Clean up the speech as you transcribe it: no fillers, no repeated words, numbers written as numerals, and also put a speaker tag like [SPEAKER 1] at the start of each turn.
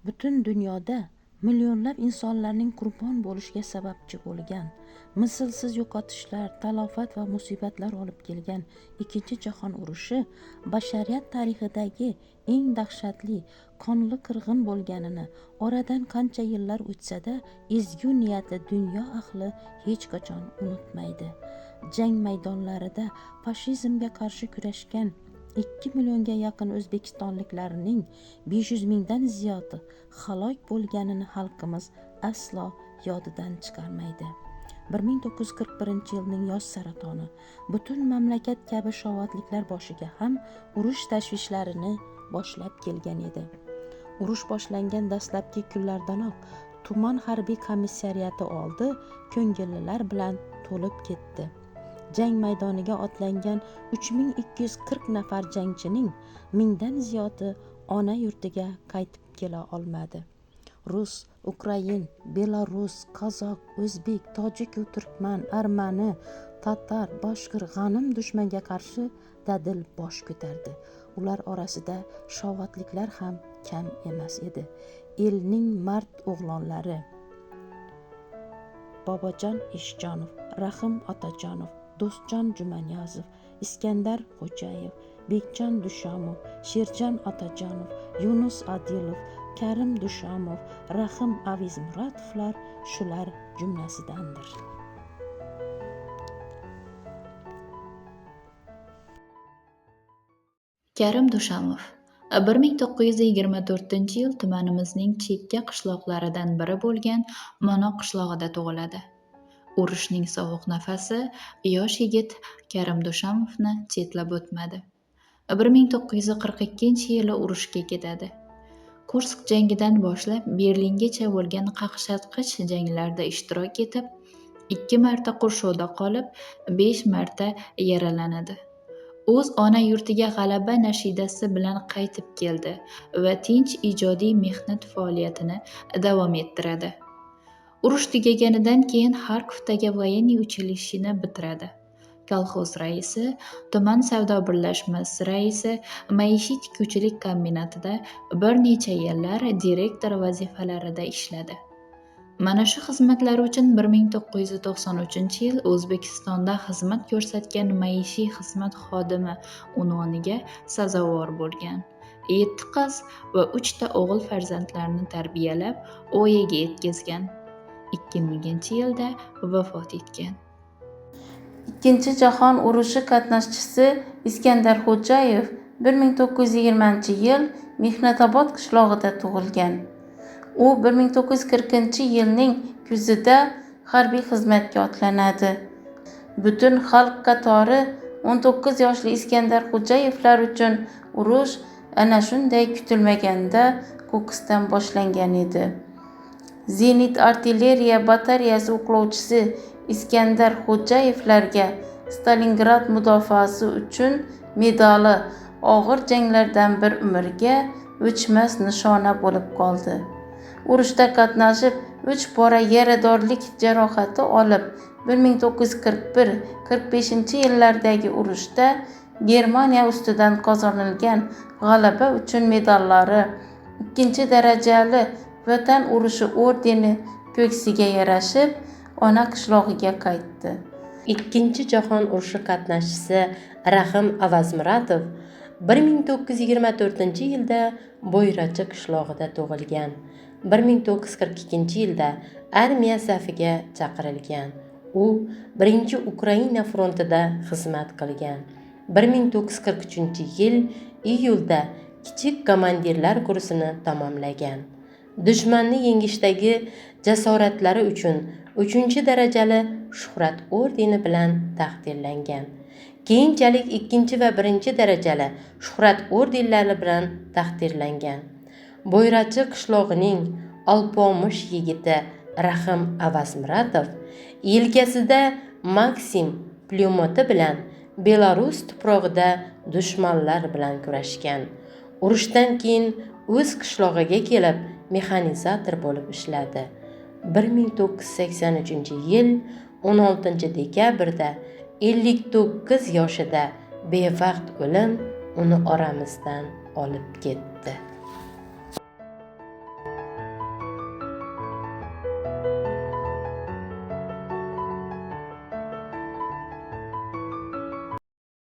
[SPEAKER 1] Butun dunyoda millionlab insonlarning qurbon bo'lishiga sababchi bo'lgan, mislsiz yo'qotishlar, talofat va musibatlar olib kelgan Ikkinchi jahon urushi bashariyat tarixidagi eng dahshatli qonli qirg'in bo'lganini oradan qancha yillar o'tsa-da ezgu niyatli dunyo ahli hech qachon unutmaydi. Jang maydonlarida fashizmga qarshi kurashgan 2 millionga yaqin o'zbekistonliklarning 500 mingdan ziyodi halok bo'lganini xalqimiz aslo yodidan chiqarmaydi. 1941-yilning yoz saratoni butun mamlakat kabi shovatliklar boshiga ham urush tashvishlarini boshlab kelgan edi. Urush boshlangan dastlabki kunlardanoq tuman harbiy komissariati oldi ko'ngillilar bilan to'lib ketdi. Jang maydoniga otlangan 3240 nafar jangchining 1000dan ziyodi ona yurtiga qaytib kela olmadi. Rus, ukrain, belarus, qozoq, o'zbek, tojik va turkman, armani, tatar, boshqir g'anim dushmanga qarshi dadil bosh ko'tardi. Ular orasida shovatliklar ham kam emas edi. Elning mard o'g'lonlari Bobojon Eshjonov, Rahim Otajonov, Do'stjon Jumaniyozov, Iskandar Xo'jayev, Bekjon Dushomov, Sherjon Otajonov, Yunus Adilov, Karim Dushomov, Rahim Avizmuratovlar shular jumlasidandir.
[SPEAKER 2] Karim Dushamov 1924-yil tumanimizning chekka qishloqlaridan biri bo'lgan Monoq qishlog'ida tug'iladi. Urushning sovuq nafasi yosh yigit Karim Dushamovni chetlab o'tmadi. 1942-yili urushga ketadi. Kursk jangidan boshlab Berlingacha bo'lgan qaqshatqich janglarda ishtirok etib, 2 marta qurshovda qolib, 5 marta yaralanadi. O'z ona yurtiga g'alaba nashidasi bilan qaytib keldi va tinch ijodiy mehnat faoliyatini davom ettiradi. Urush tugaganidan keyin Xarkovdagi военный училищeni bitiradi. Kolxoz raisi, tuman savdo birlashmasi raisi, maishiy tikuvchilik kombinatida bir necha yillar direktor vazifalarida ishladi. Mana shu xizmatlari uchun 1993-yil O'zbekistonda xizmat ko'rsatgan maishiy xizmat xodimi unvoniga sazovor bo'lgan. 7 qiz va 3 ta o'g'il farzandlarni tarbiyalab, voyaga yetkazgan. 2000-yilda vafot etgan.
[SPEAKER 3] Ikkinchi jahon urushi qatnashchisi Iskandar Xo'jayev 1920-yil Mehnatobod qishlog'ida tug'ilgan. U 1940-yilning kuzida harbiy xizmatga otlanadi. Butun xalq qatori 19 yoshli Iskandar Xo'jayevlar uchun urush ana shunday kutilmaganda qo'qqisdan boshlangan edi. Zenit artilleriya batareyasi o'qlovchisi Iskandar Xo'jayevlarga Stalingrad mudofaasi uchun medali og'ir janglardan bir umrga o'chmas nishona bo'lib qoldi. Urushda qatnashib, 3 bora yaradorlik jarohati olib, 1941-45 yillardagi urushda Germaniya ustidan qozonilgan g'alaba uchun medallari, 2-darajali Vatan urushi ordeni ko'ksiga yarashib, ona qishlog'iga qaytdi.
[SPEAKER 4] Ikkinchi jahon urushi qatnashchisi Rahim Avazmuratov 1924-yilda Bo'yrachi qishlog'ida tug'ilgan. 1942-yilda armiya safiga chaqirilgan. U Birinchi Ukraina frontida xizmat qilgan. 1943-yil iyulda kichik komandirlar kursini tamomlagan. Dushmanni yengishdagi jasoratlari uchun 3-darajali Shuhrat ordeni bilan taqdirlangan. Keyinchalik 2 va 1-darajali Shuhrat ordenlari bilan taqdirlangan. Bo'yrachi qishlog'ining alpomish yigiti Rahim Avazmuratov yelkasida Maxim pulemyoti bilan Belarus tuprog'ida dushmanlar bilan kurashgan. Urushdan keyin o'z qishlog'iga kelib mexanizator bo'lib ishladi. 1983-yil 16 dekabrda 59 yoshida bevaqt o'lim uni oramizdan olib ketdi.